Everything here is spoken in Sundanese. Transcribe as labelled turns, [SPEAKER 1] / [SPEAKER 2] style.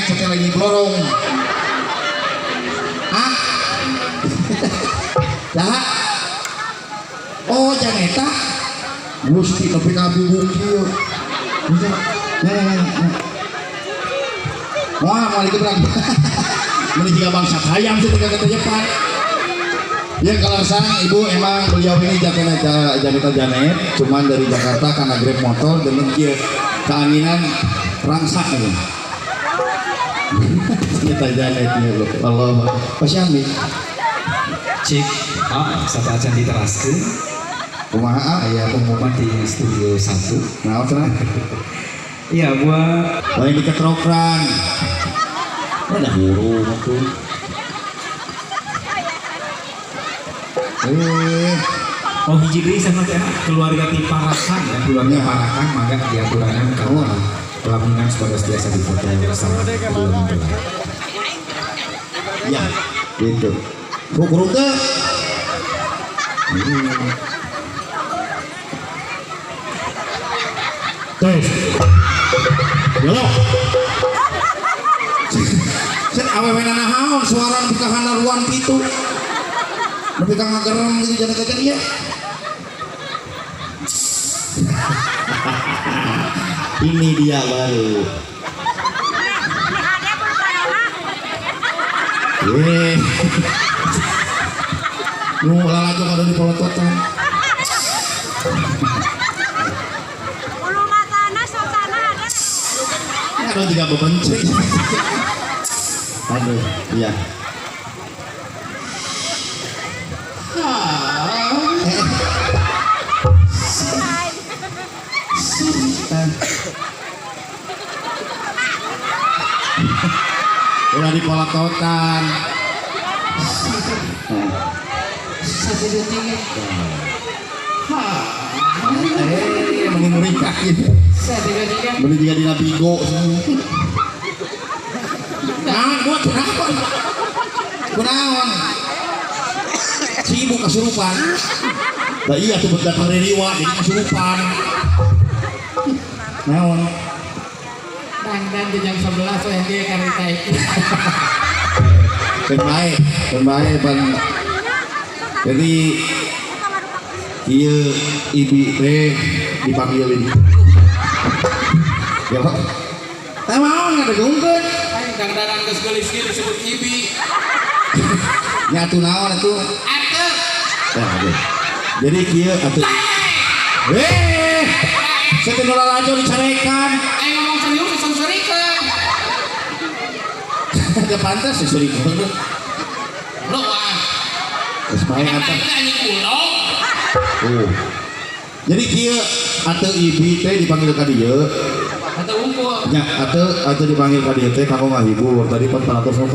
[SPEAKER 1] Setelah ini blorong. Ah? Saha? Oh, Janeta. Gusti tapi kabibung kieu. Bisa. Ya, ya, ya. Wah, mau digebrang. Meni jiga bangsa hayam sih teu ketejepan. Ya kalau sang ibu emang beliau ini Janeta Janeta Janet, cuman dari Jakarta karena grab motor dan kieu keanginan rangsak gitu. Janeta Janet ya Allah. Pasami.
[SPEAKER 2] Cik, ah, sateuacan diteraskeun.
[SPEAKER 1] Kumaha?
[SPEAKER 2] Aya pengumuman di studio 1.
[SPEAKER 1] Nah, cenah.
[SPEAKER 2] Iya, buat
[SPEAKER 1] Lain diketrokan. Ada burung tuh.
[SPEAKER 2] Oh hiji deui sama teh keluarga ti Parakan ya, keluarga
[SPEAKER 1] Ya.
[SPEAKER 2] Parakan mangga diaturanan ka
[SPEAKER 1] Oh.
[SPEAKER 2] pelaminan supados biasa difoto sama kedua mempelai.
[SPEAKER 1] Ya, gitu. Kurung teh. Tes. Yo. Set awewe naon suara nepi ka hanaruan kitu. Nepi ka ngagerem gitu jangan kajian ieu. Ini dia baru. Nu lalajo kada di polototan.
[SPEAKER 3] Ulu matana sosana ada.
[SPEAKER 1] Aduh juga bebencik. Aduh, iya. Udah di polototan. Mending merikah gitu. Mending juga di Nabigo. Nah, gua kunaon? Kunaon? Si ibu kesurupan. Lah iya tuh datang riwa jadi kesurupan. Naon?
[SPEAKER 4] Dandan di jam 11 we dia karita itu.
[SPEAKER 1] Ben bae, ben bae pan. Jadi ieu ibi teh dipanggil ini. Ya Pak. Teh naon ngadegungkeun?
[SPEAKER 4] Aing dangdanan geus geulis kieu disebut ibi.
[SPEAKER 1] Nya atuh naon atuh?
[SPEAKER 4] Atuh.
[SPEAKER 1] Ya, aduh. Jadi kieu atuh. Saya nu lalajo dicarekan.
[SPEAKER 4] Aing ngomong serius diseungseurikeun.
[SPEAKER 1] Teu pantes diseurikeun.
[SPEAKER 4] Lo ah.
[SPEAKER 1] Geus bae atuh.
[SPEAKER 4] Aing anjing bulog.
[SPEAKER 1] Oh. Jadi kieu atuh ibi teh dipanggil ka dieu.
[SPEAKER 4] Atuh unggul.
[SPEAKER 1] Nya atuh atuh dipanggil ka dieu teh kanggo ngahibur. Tadi pan panatos